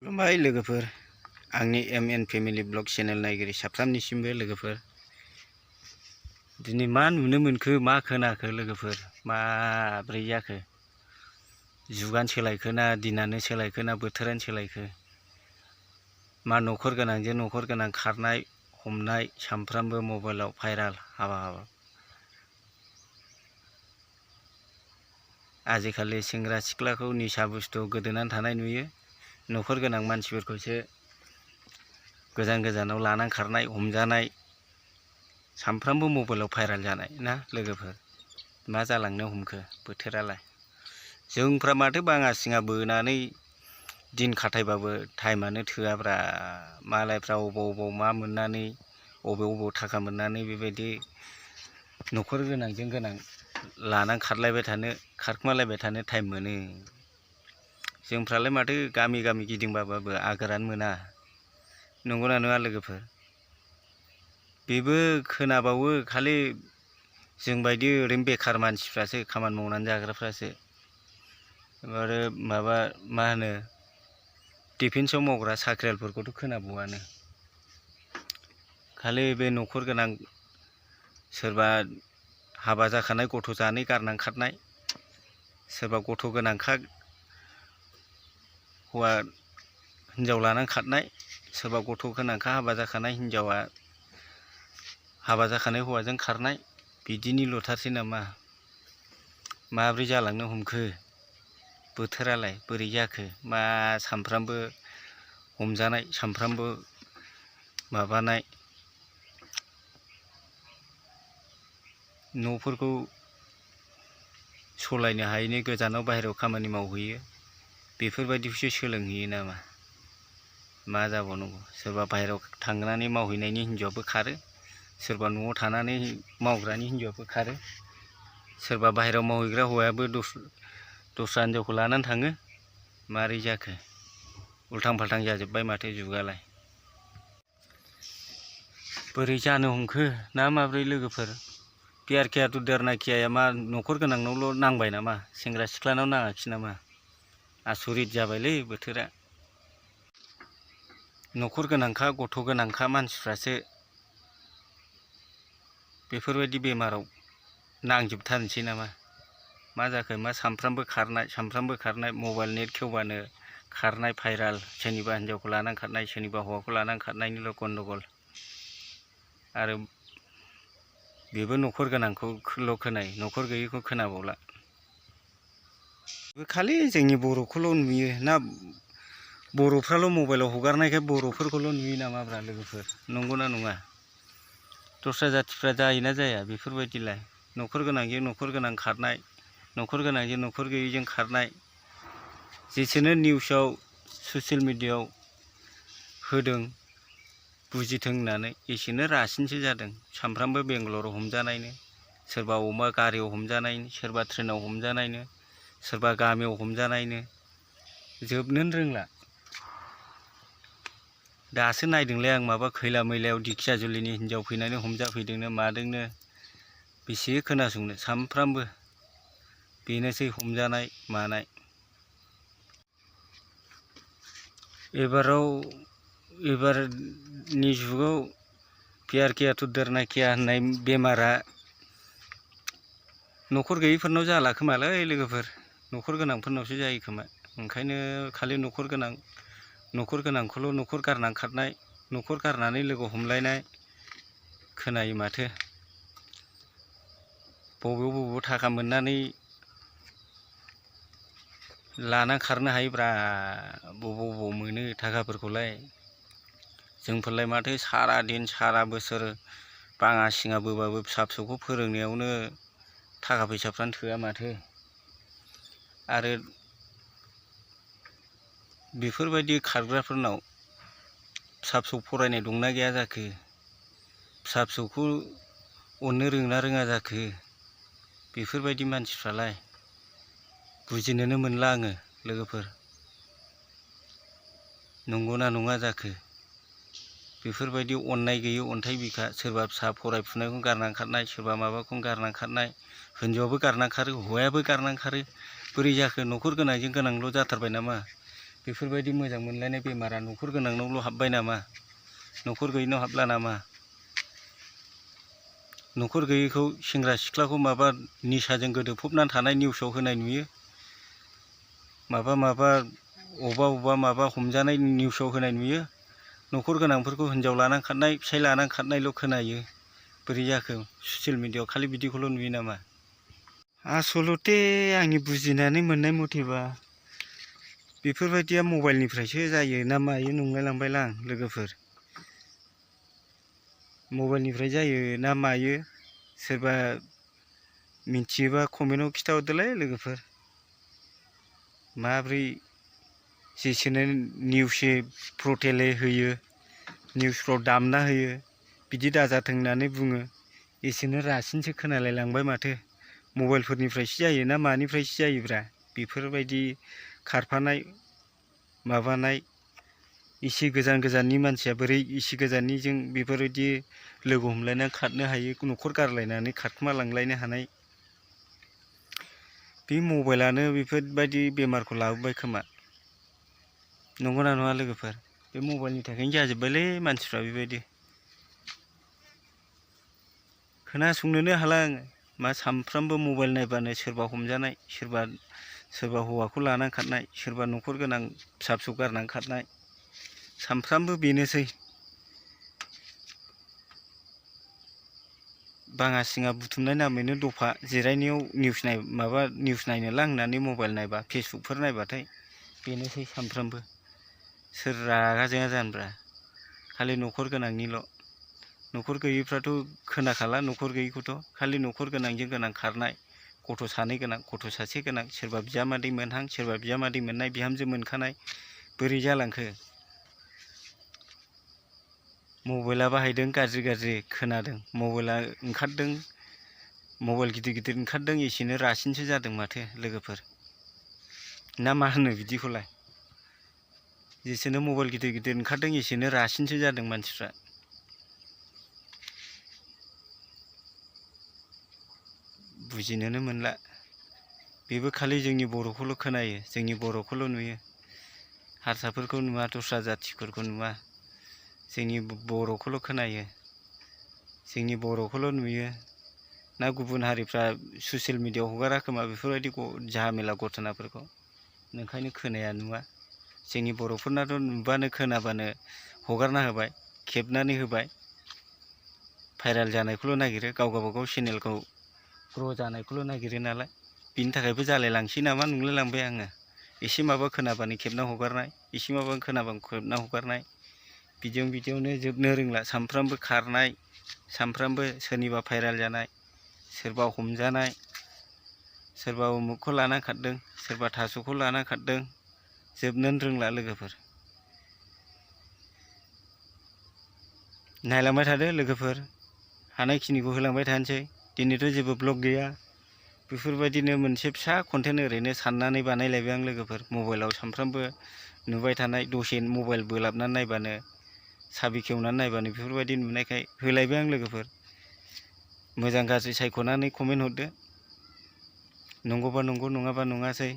खुलुमबाय लोगोफोर, आंनि MN फेमिलि ब्लग चेनेल नायगिरि साफ्रोमनिसिमबो लोगोफोर। दिनै मा नुनो मोनखो, मा खोनाखो लोगोफोर, माब्रै जाखो? जुगानो सोलायखो ना दिनानो सोलायखो ना बोथोरानो सोलायखो? मा न'खर गोनांजों न'खर गोनां खारनाय हमनाय सामफ्रामबो मबाइलाव भाइराल हाबाब। आजिखालि सेंग्रा सिख्लाखौ निसा बुस्थु गोदोनानै थानाय नुयो। न'खर गोनां मानसिफोरखौसो गोजान गोजानाव लानानै खारनाय हमजानाय, सामफ्रामबो मबाइलाव भाइराल जानाय ना लोगोफोर। मा जालांनो हमखो बोथोरालाय? जोंफ्रा माथो बाङा सिङा बोनानै दिन खाथायबाबो टाइमानो थोआब्रा। मालायफ्रा अबाव मा मोननानै अबाव थाखा मोननानै बेबायदि न'खर गोनांजों गोनां लानानै खारखोमालायबाय थानो टाइम मोनो। जोंफ्रालाय माथो गामि गामि गिदिंबाबो आगोरानो मोना। नंगौना नङा लोगोफोर? बेबो खोनाबावो खालि जोंबायदि ओरैनो बेखार मानसिफ्रासो, खामानि मावनानै जाग्राफ्रासो आरो माबा मा होनो डिफेन्सआव मावग्रा साख्रियालफोरखौथ' खोनाबावानो। खालि बे न'खर गोनां सोरबा हाबा जाखानाय गथ' जानै गारनानै खारनाय, सोरबा गथ' गोनांखा हौवा हिन्जाव लानानै खारनाय, सोरबा गथ' गोनांखा हाबा जाखानाय हिन्जावा हाबा जाखानाय हौवाजों खारनाय, बिदिनि ल'थारसै नामा? माब्रै जालांनो हमखो बोथोरालाय? बोरै जाखो? मा सामफ्रामबो हमजानाय, सामफ्रामबो माबानाय, न'फोरखौ सलायनो हायैनि गोजानाव बाहेरायाव खामानि मावहैयो, बेफोरबायदिखौसो सोलोंहैयो नामा? मा जाबावनांगौ? सोरबा बाहेरायाव थांनानै मावहैनायनि हिन्जावाबो खारो, सोरबा न'आव थानानै मावग्रानि हिन्जावाबो खारो, सोरबा बाहेरायाव मावहैग्रा हौवायाबो दस्रा हिन्जावखौ लानानै थाङो। मारै जाखो? उल्थां फाल्थां जाजोब्बाय माथो जुगालाय। बोरै जानो हमखो ना माब्रै लोगोफोर? प्यार किया तो डरना कियाया मा न'खर गोनांनावल' नांबाय नामा? सेंग्रा सिख्लानाव नाङाखिसै नामा? आसरित जाबायलै बोथोरा। न'खर गोनांखा गथ' गोनांखा मानसिफ्रासो बेफोरबायदि बेमाराव नांजोबथारनोसै नामा? मा जाखो? मा सामफ्रामबो खारनाय, मबाइल नेट खेवबानो खारनाय भाइराल, सोरनिबा हिन्जावखौ लानानै खारनाय, सोरनिबा हौवाखौ लानानै खारनायनिल' गन्दगल। आरो बेबो न'खर गोनांखौल' खोनायो, न'खर गैयैखौ खोनाबावला। खालि जोंनि बर'खौल' नुयो ना बर'फ्राल' मबाइलाव हगारनायखाय बर'फोरखौल' नुयो नामाब्रा लोगोफोर? नंगौना नङा? दस्रा जाथिफ्रा जायोना जाया बेफोरबायदिलाय? न'खर गोनांजों न'खर गोनां खारनाय, न'खर गोनांजों न'खर गैयैजों खारनाय, जेसेनो निउसाव ससियेल मिडियायाव होदों बुजिथों होननानै एसेनो रासिनसो जादों। सामफ्रामबो बेंगालराव हमजानायनो, सोरबा अमा गारियाव हमजानायनो, सोरबा ट्रेनाव हमजानायनो, सोरबा गामियाव हमजानायनो, जोबनोनो रोंला। दासो नायदोंलै आं माबा खैला मैलायाव दिखियाजुलिनि हिन्जाव फैनानै हमजाफैदोंनो मादोंनो। बेसे खोनासंनो सामफ्रामबो बेनोसै हमजानाय मानाय। एबारनि जुगाव प्यार किया तो डरना किया होननाय बेमारा न'खर गैयैफोरनाव जाला खोमालै लोगोफोर, न'खर गोनांफोरनावसो जायो खोमा। ओंखायनो खालि न'खर गोनांखौल' न'खर गारनानै खारनाय, न'खर गारनानै लोगो हमलायनाय खोनायो माथो। बबेयाव थाखा मोननानै लाना खारनो हायोब्रा, बबाव मोनो थाखाफोरखौलाय? जोंफोरलाय माथो सारा दिन सारा बोसोर बाङा सिङा बोबाबो फिसा फिसौखौ फोरोंनायावनो थाखा फैसाफ्रानो थोआ माथो। आरो बेफोरबायदि खारग्राफोरनाव फिसा फिसौ फरायनाय दंना गैया जाखो? फिसा फिसौखौ अननो रोंना रोङा जाखो? बेफोरबायदि मानसिफ्रालाय बुजिनोनो मोनला आङो लोगोफोर। नंगौना नङा जाखो? बेफोरबायदि अननाय गैयै अन्थाइ बिखा, सोरबा फिसा फरायफुनायखौ गारनानै खारनाय, सोरबा माबाखौनो गारनानै खारनाय, हिन्जावाबो गारनानै खारो, हौवायाबो गारनानै खारो। बोरै जाखो? न'खर गोनांजों गोनांल' जाथारबाय नामा? बेफोरबायदि मोजां मोनलायनाय बेमारा न'खर गोनांनावल' हाबबाय नामा? न'खर गैयिनाव हाबला नामा? न'खर गैयैखौ सेंग्रा सिख्लाखौ माबा निसाजों गोदोफबनानै थानाय निउसाव होनाय नुयो। माबा अबेबा माबा हमजानाय निउसाव होनाय नुयो। न'खर गोनांफोरखौ हिन्जाव लानानै खारनाय, फिसाइ लानानै खारनायल' खोनायो। बोरै जाखो? ससियेल मिडियायाव खालि बिदिखौल' नुयो नामा? आसलते आंनि बुजिनानै मोननाय मथेबा बेफोरबायदिया मबाइलनिफ्रायसो जायो ना मायो नंलायलांबायलां लोगोफोर। मबाइलनिफ्राय जायो ना मायो? सोरबा मिथियोबा कमेन्टआव खिथाहरदोलाय लोगोफोर। माब्रै जेसेनो निउसै प्रटेलै होयो, निउसफ्राव दामना होयो, बिदि दाजाथों होननानै बुङो, एसेनो रासिनसो खोनालायलांबाय माथो। मबाइलफोरनिफ्रायसो जायो ना मानिफ्रायसो जायोब्रा? बेफोरबायदि खारफानाय माबानाय एसे गोजाननि मानसिया बोरै एसे गोजाननिजों बेफोरबायदि लोगो हमलायनानै खारनो हायो, न'खर गारलायनानै खारखोमा लांलायनो हानाय? बे मबाइलानो बेफोरबायदि बेमारखौ लाबोबाय खोमा। नंगौना नङा लोगोफोर? बे मबाइलनि थाखायनो जाजोब्बायलै मानसिफ्रा बेबायदि। खोनासंनोनो हाला आङो। मा सामफ्रामबो मबाइल नायबानो सोरबा हमजानाय, सोरबा हौवाखौ लानानै खारनाय, सोरबा न'खर गोनां फिसा फिसौ गारनानै खारनाय, सामफ्रामबो बेनोसै। बाङा सिङा बुथुमनाय नामैनो दफा जिरायनायाव निउस नायनोलां होननानै मबाइल नायबा, फेसबुकफोर नायबाथाय बेनोसै सामफ्रामबो। सोर रागा जोङा जानोब्रा? खालि न'खर गोनांनिल'। न'खर गैयैफ्राथ' खोनाखाला न'खर गैयैखौथ'। खालि न'खर गोनांजों गोनां खारनाय, गथ' सानै गोनां, गथ' सासे गोनां, सोरबा बिजामादै मोनहां, सोरबा बिजामादै मोननाय, बिहामजो मोनखानाय। बोरै जालांखो? मबाइला बाहायदों गाज्रि खोनादों। मबाइला ओंखारदों, मबाइल गिदिर ओंखारदों, एसेनो रासिनसो जादों माथो लोगोफोर। ना मा होनो बिदिखौलाय? जेसेनो मबाइल गिदिर ओंखारदों एसेनो रासिनसो जादों मानसिफ्रा। बुजिनोनो मोनला। बेबो खालि जोंनि बर'खौल' खोनायो, जोंनि बर'खौल' नुयो। हारसाफोरखौ नुवा, दस्रा जाथिफोरखौ नुवा। जोंनि बर'खौल' खोनायो, जोंनि बर'खौल' नुयो। ना गुबुन हारिफ्रा ससियेल मिडियायाव हगारा खोमा बेफोरबायदि झामेला घटनाफोरखौ। ओंखायनो खोनाया नुवा। जोंनि बर'फोरनाथ' नुबानो खोनाबानो हगारना होबाय, खेबनानै होबाय। भाइरेल जानायखौल' नागिरो, गाव गावबागाव चेनेलखौ ग्र' जानायखौल' नागिरो नालाय। बिनि थाखायबो जालायलांसै नामा नंलायलांबाय आङो। एसे माबा खोनाबानो खेबना हगारनाय, एसे माबा खोनाबानो खेबना हगारनाय। बिदियावनो जोबनो रोंला। सामफ्रामबो खारनाय, सामफ्रामबो सोरनिबा भाइरेल जानाय, सोरबा हमजानाय, सोरबा उमुखखौ लाना खारदों, सोरबा थास'खौ लाना खारदों। जोबनोनो रोंला लोगोफोर। नायलांबाय थादो लोगोफोर, हानायखिनिखौ होलांबाय थानोसै। दिनैथ' जेबो ब्लग गैया। बेफोरबायदिनो मोनसे फिसा कन्टेन्ट ओरैनो साननानै बानायलायबाय आं लोगोफोर। मबाइलाव सामफ्रामबो नुबाय थानाय, दसे मबाइल बोलाबनानै नायबानो, साबि खेवनानै नायबानो बेफोरबायदि नुनायखाय होलायबाय आं लोगोफोर। मोजां गाज्रि सायख'नानै कमेन्ट हरदो। नंगौबा नंगौ, नङाबा नङासै।